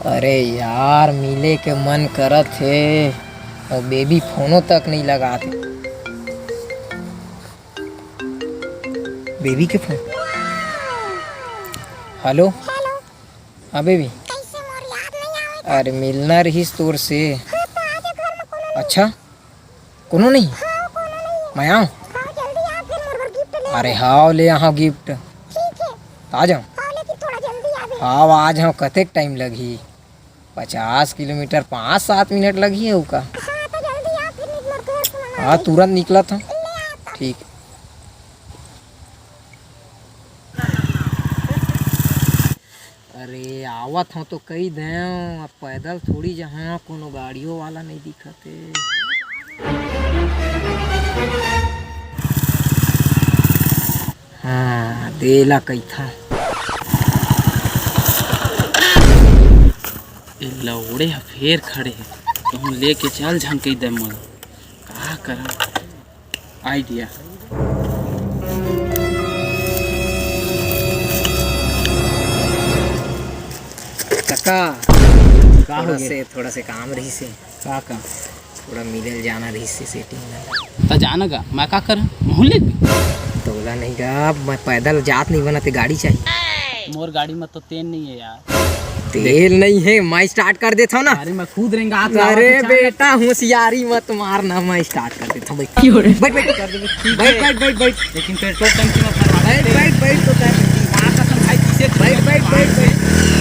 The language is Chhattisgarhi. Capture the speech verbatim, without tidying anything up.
अरे यार, मिले के मन करत हे, अउ बेबी फोनो तक नइ लगात हे। बेबी के फोन। हेलो। हेलो। हाँ बेबी। कैसे मोर याद नहीं आवे? अरे, मिलना रहिस तोर से। हाँ, तो आजा घर में, कोनो नहीं। अच्छा, कोनो नहीं? हाँ, कोनो नहीं है। मैं आऊँ? हाँ, जल्दी आ, फिर मोर बर गिफ्ट ले। अरे हाँ, ले आऊँ गिफ्ट। ठीक है। आ जाऊँ? हाँ, लेकिन थोड़ा जल्दी आबे। हाँ, आ जाऊँ। कतेक टाइम लगही? पचास किलोमीटर, पाँच सात मिनट लगही अउ का। हाँ, तो जल्दी आ, फिर निकल घर से मंगा हाँ, ले। तुरंत निकलत हूँ। ले आ तब। ठीक। अरे, आवत हूँ तो कही दें, अब पैदल थोड़ी जहाँ कोनो गाड़ियों वाला नहीं दिखत हे। हाँ, देला कहिथा। ए लौड़े ह फेर खड़े हे। कहूँ लेके चल झन कहि दे मोला। का करम? आइडिया। कका, का हो थोड़ा गे? से, थोड़ा से काम रहिस हे। का काम? थोड़ा मिले ल जाना रहिस हे, सेटिंग में। त जाना गा, मैं का करं? महूँ लेग। तोला नहीं गा, मैं पैदल जात नहीं बनत हे, गाड़ी चाहिए। मोर गाड़ी में तो तेल नहीं है यार। तेल नहीं है, मैं स्टार्ट कर देता हूँ ना। अरे मैं खुद रेंगा, आप अरे लावा तो चार बेटा, होशियारी मत मारना, मैं स्टार्ट कर देता हूँ। बैठ। क्यों रे? बैठ, बैठ। कर देबे, ठीक बैठ, है। बैठ, बैठ, बैठ। लेकिन पेट्रोल टंकी में भरवा बैठ, दे। बैठ, बैठ, तो कर। माँ कसम भाई, किसे बैठ, बैठ, बैठ, बैठ।